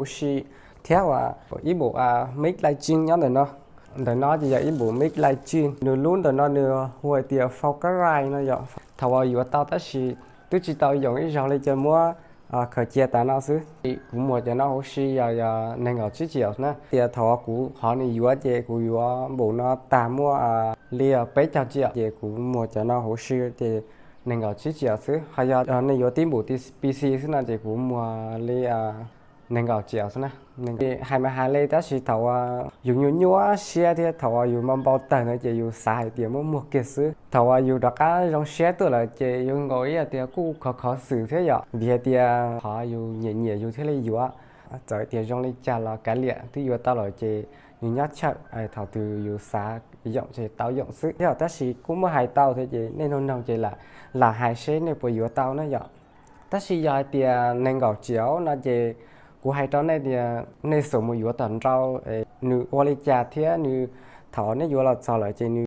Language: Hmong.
huv si thiab uas ib npum mix light gel nyob ntawm no. Ntawm no ces yog ib npum mix light gel, nws lub ntawm no nws hu hais tias Focus Line no yom. Thaum uas yuav tau tab sis twb tsis tau yoom ib zaug li ces muab khaws cia tas no xwb. Kuv muag cov no huv si yog yog nees nkaum tsib triệu na. Tias thaum uas kuv qhov nws yuav ces kuv yuav npum no tag muaj li peb caug triệu ces kuv muag cov no huv si ces nees nkaum tsib triệu xwb. Ho yog nej yuav tib npum PC xwb no ces kuv muag li nees nkaum triệu xwb na. Hais mas hais li tab sis thaum uas yus nyuaj nyuaj siab thiab thaum uas yus npau npau taws ntawd ces yus xav hais tias muab muag kiag xwb. Thaum uas yus rov qab zoo siab tuaj lawm ces yus nkaus ib yam tias kuj khov khov xwm thiab yom, vim hais tias qhov yus nyiam nyiam yus thiaj li yuav. Txawm tias zoo li cas los kav liam twb yuav tau lawm ces nws nyob chaw thaum twg yus xav yoom ces tau yoom xwb thiab. Tab sis kuj muaj hais tau thiab ces nej noog noog ces lam hais seb nej puas yuav tau na yom. Tab sis yog hais tias nees nkaum triệu no ces kuv hais rau nej tias nej xum mus yuav tom nrau nws ua li cas thiab nws thaum nej yuav los txog lawm ces nws